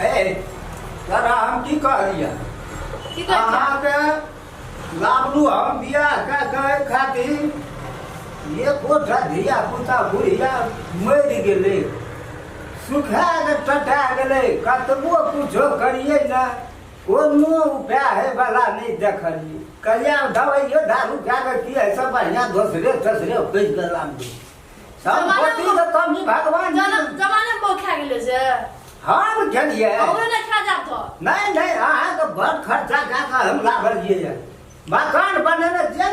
ए तोरा हम की कहलियै? की कहै छियै? अहाँके लाबलू हम बियाह कए कऽ खातिर एकोटा धिया पुता बुढ़िया मरि गेलै, सुखा कऽ टटा गेलै। कतबो कुछो करियै ने, कोनो उपाय होइवला नहि देखलियै। कहिया दबाइयो दारू खा कऽ की एहिसँ बढ़िआँ दोसरे तेसरे बचि गेला। सम्पत्ति के कमी भगवान जमाने में बहुत खा गेलै से हम खेलियै। हमरो नहि खा जाब तो। नहीं नहीं, अहाँके बड़ खर्चा कए कऽ हम लाबलियै। मकान बनेने छियै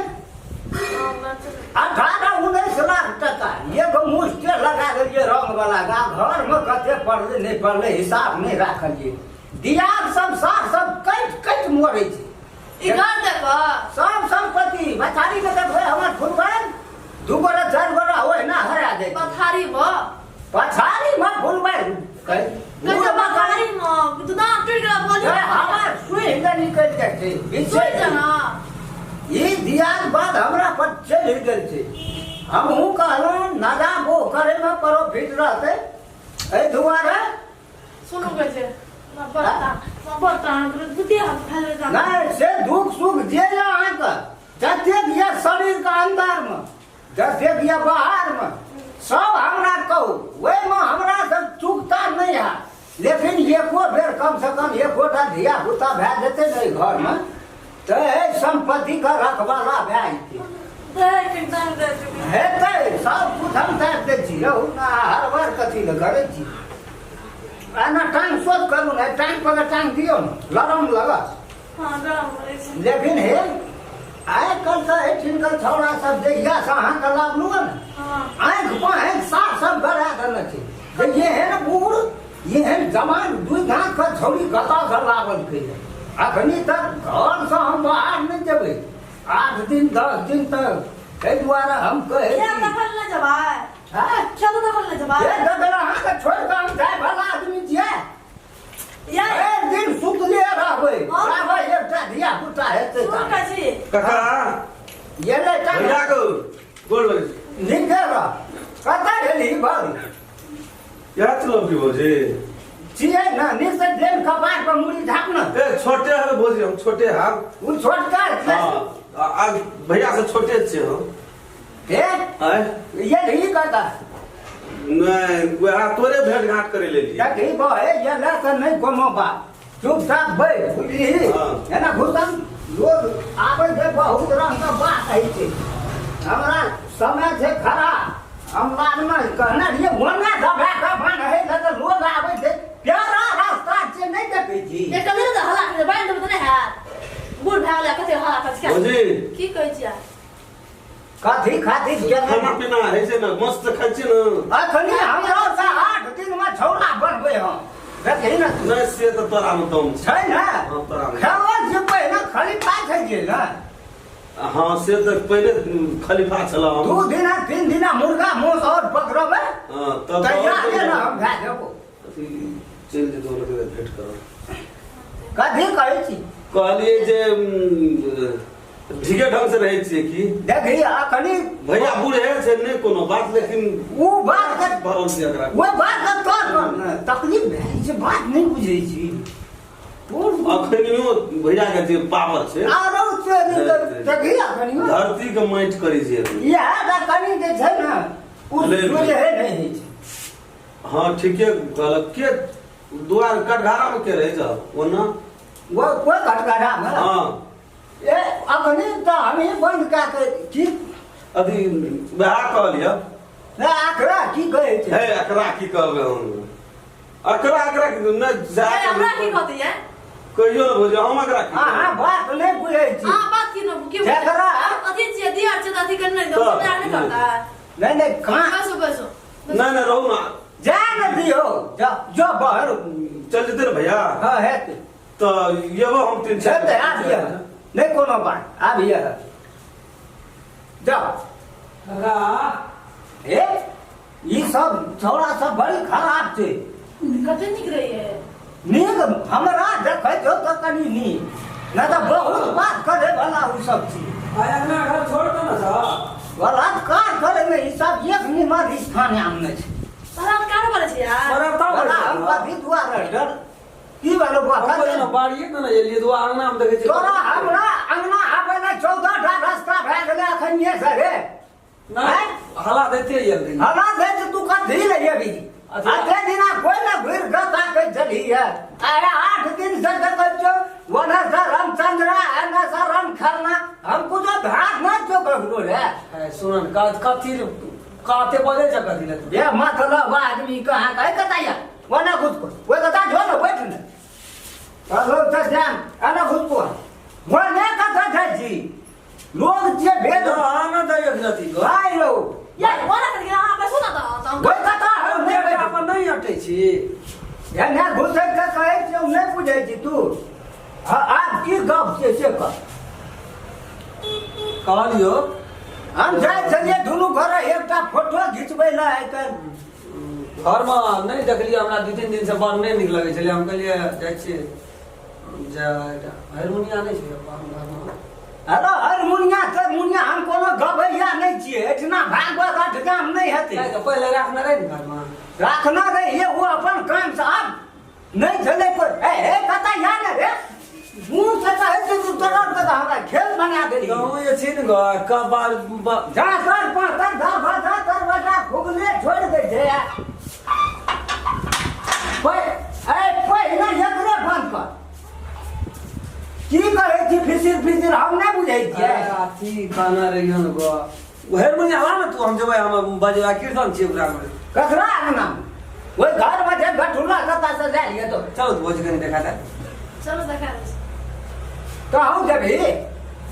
18-19 लाख टका, एगो मुस्टे लगा देलियै रंग वाला। घरमे कते पड़लै नहि पड़लै हिसाब नहि राखलियै। दियाद सब साग सब कटि कटि मरै छै। ई घर देखो सब संपत्ति बचारी के देखबै हमर फुलबैन दू गोरा चारि गोरा ओहिना हरा जाइ छै। पथारी म पछाड़ी मे फुलबैन कैसे पथारी म तू दांत टूट गेला बोली। हमर सुहि के निकलि जाइ छै। सुन जना। ई दियाद बाद हमरा पर चढ़ि गेल छै। हमहूँ कहलहुँ नदा बो करैमे प्रॉफिट रहतै, एहि दुआरे। सुनू कहै छै नहीं से दुख सुख जे यऽ अहाँके जतेक यऽ शरीरके अन्दरमे जतेक यऽ बाहरमे सब हमरा कहू, ओहिमे हमरा से चुकता नहि हैत। लेकिन एको बेर कमसँ कम एकोटा धिया पुता भए जेतै ने घरमे तऽ एहि सम्पत्तिके रखवाला भए जेतै। हेतै सब कुछ हम दए दै छी। रहू ने, हर बार कथी लए करै छी एना? टांग सोच करू ने, टांग पर टांग दियौ ने, लरम लगत। लेकिन हे आइ काल्हि तऽ एहिठिनका छौड़ा सब जहियासँ अहाँके लाबलू ने आँखि पाँखि साफ सब गड़ा देने छै जे एहन बूढ़ एहन जवान दुइ दाँतके छौड़ी कतऽसँ लाबलकै। अखनी तक घरसँ हम बाहर नहि जेबै 8 दिन 10 दिन तक। एहि दुआरे हम कहै छी। अहाँके छोड़ि कऽ हम जाय वाला आदमी छियै? एक दिन सुतले रहबै, रहबै, एकटा धिया पुता हेतै। काका एलै। भैया के गोर लगै। नीके रह। कतऽ गेली बल? इएह चलब की भौजी? छियै ने नीक से देन कपार पर मुड़ी झाप ने। ए छोटे हर भौजी, हम छोटे हर। ओ छोटका? हाँ, आ भैया से छोटे छियै हम। हे आय ये नहीं करता। नहीं, वएह तोरे भेंट घाट करे ले लिए। देखी बहे ये ले तऽ नहि कोनो बात, चुपचाप बैठ, बुझलिही? एना घुसन लोग आबै छै, बहुत रंगके बात होइ छै। हमरा समय छै खराब। हम बादमे कहने रहियै ओना दबा कऽ बान्है लए तऽ लोग आबै छै, प्यारा रास्ता छै, नहि देखै छी। भौजी। की कहै छियै? कथी खातिर? खाना पीना होइ छै ने? मस्त खाइ छी ने? अखनी हमरा से 8 दिन में छौड़ा बनबै हम, देखही ने। नहि, से तऽ तोरा मे दम छै ने। हाँ, तोरा मे। खेलो जे पहिने खलीफा छै जे ने। हाँ, से तऽ पहिने खलीफा छल हम। 2 दिना 3 दिना मुर्गा मांस और पकड़बै। हाँ, तब तैयार जे ने हम भए जेबो। अथी चलि जेतौ ने, भेंट करब। कथी कहै छी? कहलियै जे ठीके ढंग से रहै छियै की? देखी अखनी भैया बूढ़े छै, नहि कोनो बात, लेकिन ओ बात के भरल छै एकरा। ओहि बात के तोर पर ने तकलीफ भए छै, बात नहि बुझै छी। अखनियो भैया के जे पावर छै आरो देखी अखनियो धरती के माटि करै छै। इएह टा कनि जे छै ने ओ सुझे नहि होइ छै। हाँ, ठीके कहलक। के दुआर कटघारा में के रहै छ ओना? वो कोई कटघारा में? हाँ। ए अखनी तऽ हमही बंद कए के की अथी वएह कहलियै। नहि, अकरा की कहै छै? हे, एकरा की कहबै हम? अकरा अकरा नहि जा। हमरा की कहतै ये? कहियो ने भौजी, हम एकरा की अहाँ बात नहि बुझै छी। अहाँ बात की न की जकरा अथी छियै, दियर छियै तऽ अथी करने नहि दो, नहि करता। नहि नहि, कहाँ बैसो बैसो। नहि नहि, रहू ना। जा ने दियौ, जा जो बाहर चल जेतै ने भैया? हाँ, हेतै। तऽ एबो हम तीन चारि। हेतै, आबिये, नहि कोनो बात, आबिये, जाओ। काका। हे, ई सब छौड़ा सब बड़ी खराब छै। कते नीक रहियै। नीक हमरा देखै छौ तऽ कनि नीक, नहि तऽ बहुत बात करे वाला ओ सब छी। आइ अंगना घर छोड़ दे ने सर। बलात्कार करे में ई सब एक नंबर स्थान आनने छै। बलात्कार करै छै यार। बराबर। बला हम कथी दुआरे डर की भेलो बौआ हम कते ने बाड़िए ने एलियै दुआ अंगना मे देखै छियै तोरा हमरा अंगना आबै लए 14 टा रस्ता भए गेलै अखनिये से रे। नहि हला दैते एल रही। हला दै तऽ तू कथी लए एबही? अच्छा। अते दिना कोइ ने घुरि कऽ ताकै छलियै। अरे 8 दिन से देखै छियौ, ओने से रामचंद्रा, एने से राम खरना, हम कुछो भाग नहि छौ ककरो रे। ए, सुनन काज कथी काते बजै छ कथी ले तू? ये मतलब आदमी कहाँ कहे कता या ओने घुसको, ओहि कता जो ने बैठ ने हेलो तऽ जान एने घुसको, ओने कता जाइ छी लोग जे भेद आना दै एक रति गो। भाइ रौ। या ओना कर अहाँ बैसू ने तऽ हम ओहि कता हौ नहि हम बैठ। अपन नहि अटै छी। एने घुसै के कहै छियौ, नहि बुझै छी तू। हँ, आब की गप छै से कह। कहलियौ। हम जाइ छलियै दुनू घर एकटा फोटो घिचबै लए आइ काल्हि। घरमे नहि देखलियै, हमरा 2-3 दिनसँ बड़ नहि नीक लगै छलै। हम कहलियै जाइ छियै जे एकटा हारमोनिया नहि छै अपन घरमे? हेलो, हारमोनिया तारमोनिया, हम कोनो गबैया नहि छियै। एहिठिना भागवत अठगाम नहि हेतै। नहि तऽ पहिले राखने रहै ने घरमे। राखना रहिए, ओ अपन काम से आब नहि छलै कोइ। ए ए कतऽ या ने रे, मुँह से कहै छै तू तोरा तऽ हमरा खेल बना देली। गाँव जे छै ने घर कबार जा सर पाँच दरवाजा दरवाजा खुगले छोड़ि दै छै। ए, पहिने एकरे बंद कर। की कहै छी फिसिर फिसिर, हम नहि बुझै छियै। अथी कहने रहियो ने गो, हारमोनिया ला ने तू, हम जेबै, हम बजेबै, कीर्तन छियै ओकरा मे। ककरा अंगना? ओहि घरमे जे गठुला कतऽ से लए लिअ तो। चलो तऽ भौजी कनि देखा दे। चलो, देखा दै छी। कहूँ जेबही?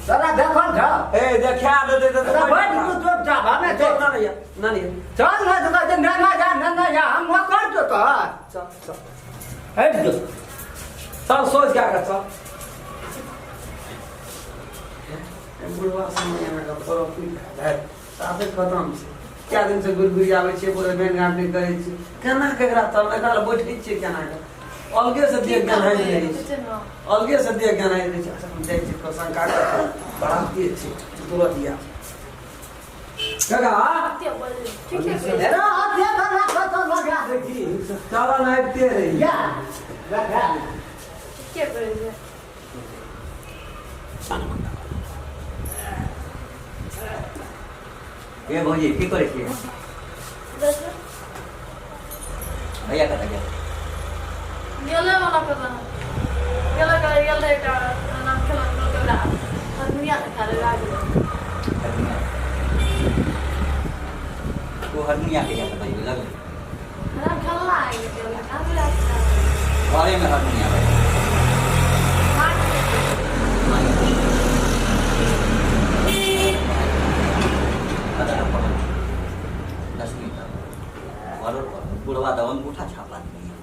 तोरा देखल छौ? ए, देखा देतै तऽ। तऽ बैठ तू चुपचाप, हमे चल ना नहीं ना नहीं। चल ने तऽ कहै छै ना ना जा, ना ना जा, हम नौकर छौ तोहर? चल चल। हटि जो। चल, सोच क्या कर, चल। बुढ़वा समय में प्रॉफिट है, साफे खत्म छै। कए दिन से घुरि घुरि आबै छियै, पूरा भेंट घाट नहि करै छियै। केना केकरा चल एकरा लग बैठै छियै, केना के अलगे से देह गन्हाइत रहै छै, अलगे से देह गन्हाइत रहै छै। अच्छा, हम जाइ छियै, शंका बराती छै, तुरत या काका। ठीके कहै। हेरो अथे बना कतऽ लगा दै छी। चल ने, आबिते रही। या लगा। ठीके कहै छै। ए भौजी, की करै छियै? बस। भैया कतऽ गेल? गेलै वाला पता नहि गेलै, गेलै गेल रहै एकटा नाम खेलक ओकरा हारमोनिया देखा रहै आ गेलै। हारमोनिया? ओ हारमोनिया के जाके बजबै लगलै? हमरा खेलना आबि गेल हमरा। घरेमे हारमोनिया बजबै? कतऽ पढ़ल? 10वीं तक घरो पर। बुढ़वा तऽ अंगूठा छाप आदमी है।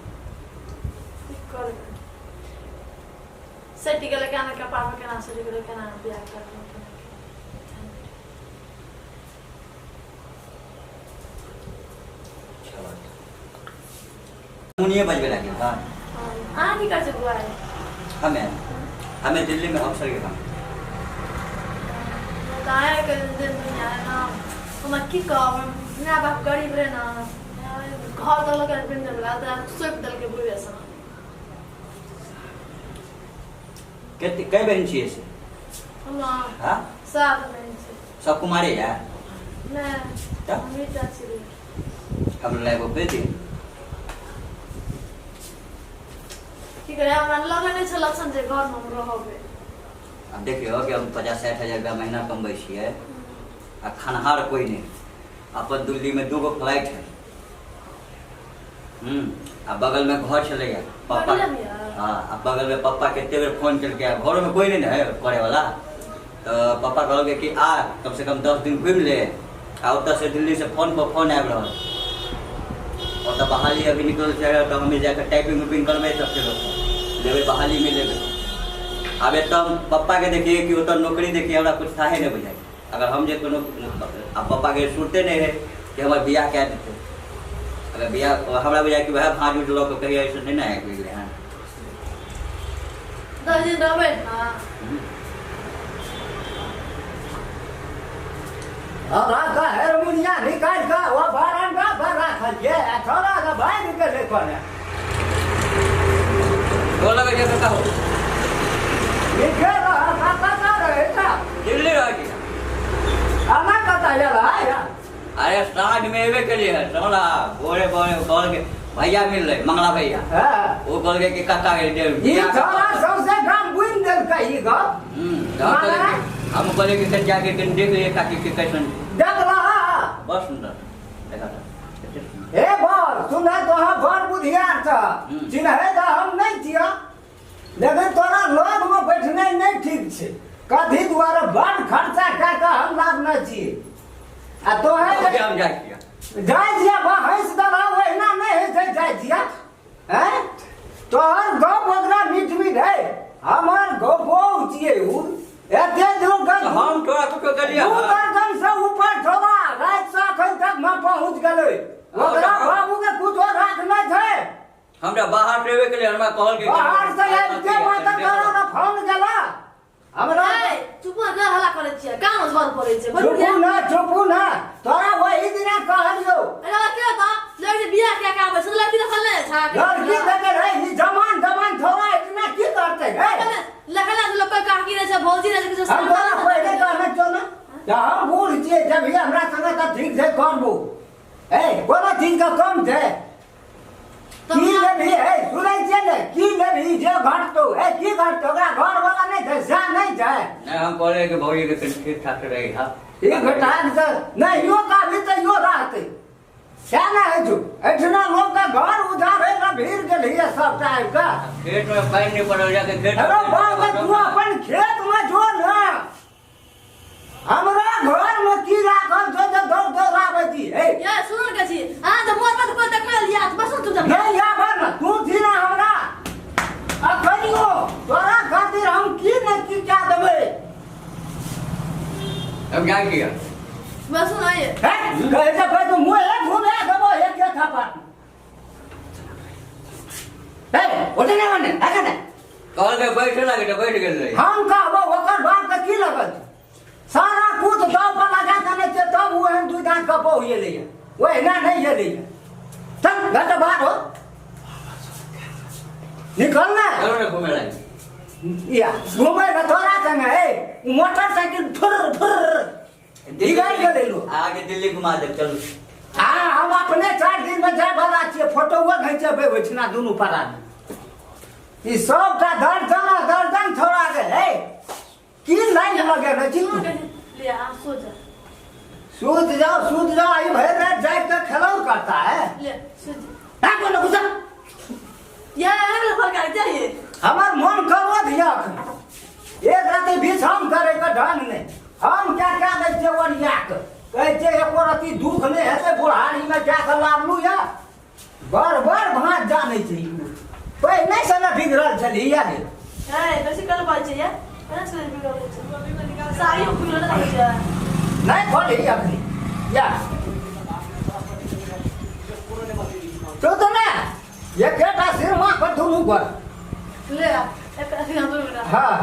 की करबै, सटि गेलै केना कपारमे, केना सटि गेलै, केना बियाह करबै, केना। अच्छा बात। हारमोनिये बजबै लागिल हँ? हँ, अहाँ की करै छी बुआ? हमे हमे दिल्ली में अफसर के काम। तऽ आयके दिन दुनिया ना, हमरा की कहब, माय बाप गरीब रहे ने, घर देलक वला तऽ सौंपि देलकै बुढ़बे सँ। कते कै बहन छियै से? हमरा हाँ। सात बहिन छै। सब कुमारे या? नहि। तऽ? हमहीटा छियै। हमरा लए एगो बेटी। की करै, हमरा लगै नहि छै लक्षण जे घरमे हम रहबै। आब देखियौ कि हम 50-60 हजार रुपया महीना कमबै छियै आ खानहार कोइ नहि। अपन दिल्लीमे दूगो फ्लाइट है आ बगलमे घर छलैया पप्पा। बगलेमे यऽ? हाँ, आ बगलमे पप्पा कते बेर फोन केलकै, आ घरोमे कोइ नहि ने है करेवला, तऽ पप्पा कहलकै कि आ कमसँ कम 10 दिन घुमि ले। आ ओतऽसँ दिल्लीसँ फोन पर फोन आबि रहल। ओतऽ बहाली अभी निकलल छै, तऽ हमे जाकऽ टाइपिंग उपिंग करबै, तब फेर ओतऽ लेबै, बहालीमे लेबै। आब एतऽ हम पप्पाके देखिए कि ओतऽ नौकरी देखिए, हमरा कुछ थाहे नहि बुझाइ। अगर हम जे कोनो आ पप्पाके सुरते नहि रहै कि हमर बियाह कए देतै। अगर बियाह हमरा बुझाइ कि वएह भाँज उज लऽ कऽ कहिया ऐसे नहि ने आबि गेलै हन। 10 दिन रहबै ने? हमरा का हारमोनिया निकालि कऽ ओ बरंडा पर राखल छै आ छोड़ा के भागि गेलै कोने। भैया के कहू। नीके रह का कतऽ रहै छ? दिल्ली रहै छी। आना कतऽ आयल है? अरे साँझ में एबे केलिए है समझला, भोरे भोरे कहल के भैया मिललै, मंगला भैया। हाँ। ओ कहलकै कि काका के दे। ई छौड़ा सौंसे गाम बुनि देलकै ई गप। तऽ हम कहलियै, हम कहलियै कि कनि जाके कनि देख लियै काकी के कैसन। देखलह? बड़ सुन्दर देखा तऽ कते सुन्दर। हे बर सुनै तो अहाँ बड़ बुधियार छ। चिन्है तऽ हम नहि छियह, लेकिन तोरा लगमे बैठनाइ नहि ठीक छै। कथी दुआरे बड़ खर्चा कए कऽ हम लाभने छियै आ तोहे ओके, हम जाइ छियै। जाइ छियै बा हँसि देलह, ओहिना नहि होइ छै। जाइ छियै हैं तोहर गप ओकरा मीठ मीठ है, हमर गपो छियै उ एते दूर। तऽ हम तोरा कुछो केलियै? दू दर्जन से ऊपर छोड़ा राति से अखन तक में पहुंच गेलै। ओकरा बाबू के कुछो राखने छै। हमरा बाहर से एबे केलियै, हमरा कहल कि बाहर से आबिते माता तोरा ने फोन गेला हमरा। ए, चुप ना, हल्ला करै छियै, कान झर पड़ै छै। चुपू ना, चुपू ना, तोरा वही दिना कहलियौ। अरे के त लड़की बियाह के का आबै छै, लड़की देखल नहि छै? लड़की देखे रहे ई जमान जमान थोड़ा इतना की करते है? लखल लोक काकी रहै छै, भौजी रहै छै। हम तोरा पहिले कहने छौ ने जे हम बूढ़ छियै, जब भी हमरा संगे तऽ ठीक छै करबो। ए कोनो चीज के कम छै? की लेबही? हे सुनै छियै ने, की लेबही जे घटतौ? हे की घटतौ? ओकरा घर वाला नहि छै, सएह नहि छै? नहि, हम कहलियै कि भौजी के कनि ठीक ठाक रहै। हा, ठीक ठाक से नहियो काभी तैयो रहतै, सएह ने होइ छौ? एहिठिना लोकके घर उजाड़ै लए भीड़ गेलहिए सबटा आबि कऽ। खेत में पानि नहि पड़ल, जाके खेत। अरे बाप, तू अपन खेत में जो ने, हमरा घर में की राखल छौ जे दौड़ दौड़ आबै छी? हे ये सुन के छी, अहाँ तऽ मोर पर कोई देखल या बस तू जब नहीं आबऽ ने तू छी ने हमरा। अखनियो तोरा खातिर हम की ने की कए देबै। हम जाइ छियै। बस सुन ये। हे कहै छै भाई तू मुँहे घुमा देबो एक एक थापा। हे ओते नहि मने एखन। कहलकै बैठे लागे तऽ बैठ गेल रही। हम कहबो ओकर बाप के की लगत? सारा कुछ दाव पर लगा देने छै तब ओ एहन दुइ दाँत गपो एलैए, ओहिना नहि एलैए। चल घर से बाहर हो, निकल ना। चलो ने घूमे लागे। या घूमे ना तोरा संगे। ए मोटरसाइकिल फुर फुर बिगड़ गेलै लोग। आगे दिल्ली घुमा देब, चलू। आ हम अपने 4 दिन में जाय वाला छियै, फोटोओ घिंचेबै ओहिठिना दुनू परानी। ई सबटा दर्जन आ दर्जन छोड़ा के हे की लाइन लगेने छी सुन तू? के ले आ, सो जा। सूत जाओ, सूत जाओ। आई भरि रात जाग के खेलौर करता है। ले सो जा। ना कोनो गुस्सा। ये अरे फरका चाहिए। हमर मन करबो धिया अखन एक राति विश्राम करे के ढंग नहि। हम क्या क्या दै छियै ओरिया के कहै छियै, एको रति दुख नहि हेतै बुढ़ारी में जा कऽ लाबलू या बड़ बड़ भाँज जानै छै। ई पहिने से ने बिगड़ल छली या रे। ए बेसी कल बात छै या केना से बिगड़ल छै, साड़ी खुलल नहि छै। नहि खोलही अखनी या तो तो ने एकेटा सिरमा पर दुनू पर। ले आ एक अथी हम दुनू। हाँ,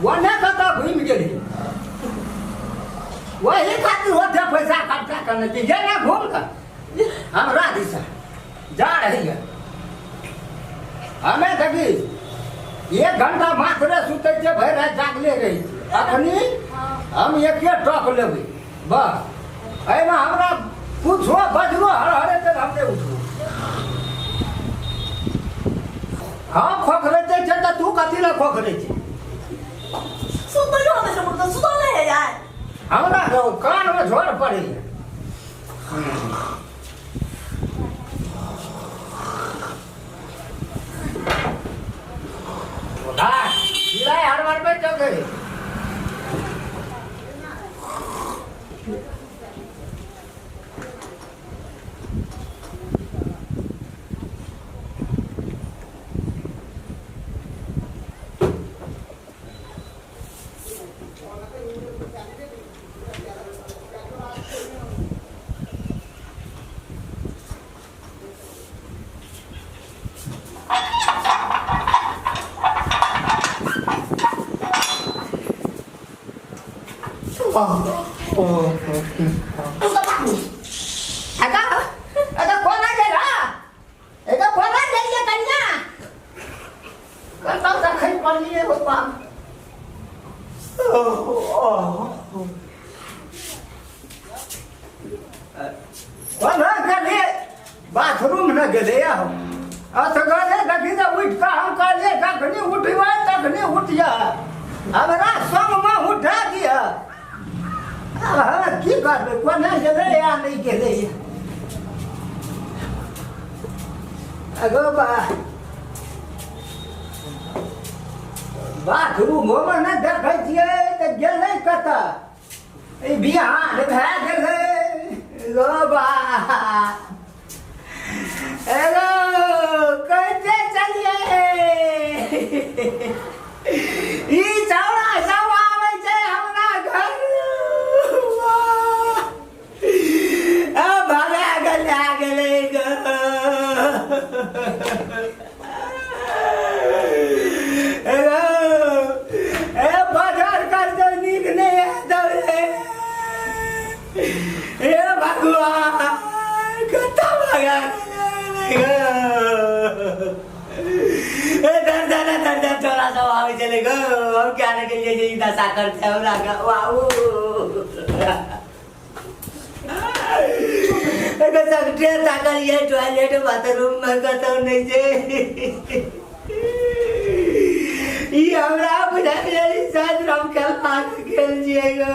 ओने कतऽ घुमि गेली? वही खातिर ओते पैसा खर्चा करने छी जे ने घूम कऽ हमरा दिशा जा रही है। हमे देखी एक घंटा मात्रे सुतै छियै, भरि राति जागले रहै छियै। अखनी हम एके टक लेबै बस। एहिमे हमरा कुछो बजरो हरहरेतै हम नहि उठबो। हम खोखरेतै छै तऽ तू कथी लए खोखरै छै? सुतलो नहि छै, मुर्दा सुतल नहि है यार। हमरा तो कानमे झोर पड़ैए। बिलाइ हड़बड़बै चल गई। एका एका कोना गेला? एका कोना गेलियै कनिया? पड़लियै हो बाप। कोना गेलियै बाथरूम न गेलै हम असगरे देखी तऽ उठि कऽ हम कहलियै जखनी उठबै तखनी उठिह हमरा संगमे उठा दिह। आब हम की करबै कोना गेलै या नहि गेलै। अगो बा बाथरूमोमे नहि देखै छियै तऽ गेलै कतऽ? ई बिहान भए गेलै गो बा। हेलो कैसे चलिए? ई छौड़ा सब आबै छै हमरा घर। आ भगा गेलै आ गेलै गो। हेलो ए बाजार कर जो नीक नहीं है रे। हे भगवान कतऽ भगा गेलै गो। ए दर्द ना दर्द तोरा सब आबै छलै गो। हम क्या ने गेलियै जे ई दशा करतै हमरा गो। बाबू एगो सगटे ताकलियै टॉयलेट बाथरूम में कतौ नहि छै। ई हमरा बुझाइ गेल शायद हम खेलना गेल छियै गो।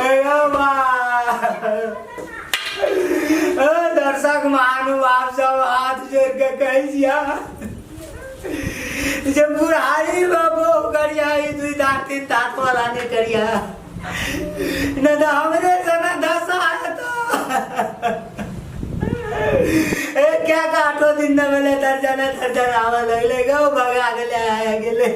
अयो बा ओ दर्शक महानुभाव सब हाथ जोड़ के कहै छियै जे बुढ़ारी में बोह करिया ई दुई दांत तीन दांत वाला नहीं करिया न तो हमरे से न दशा हेतो। ए क्या का आठो दिन न भेलै दर्जन दर्जन आबऽ लगलै गो भगा गेलै आया गेलै।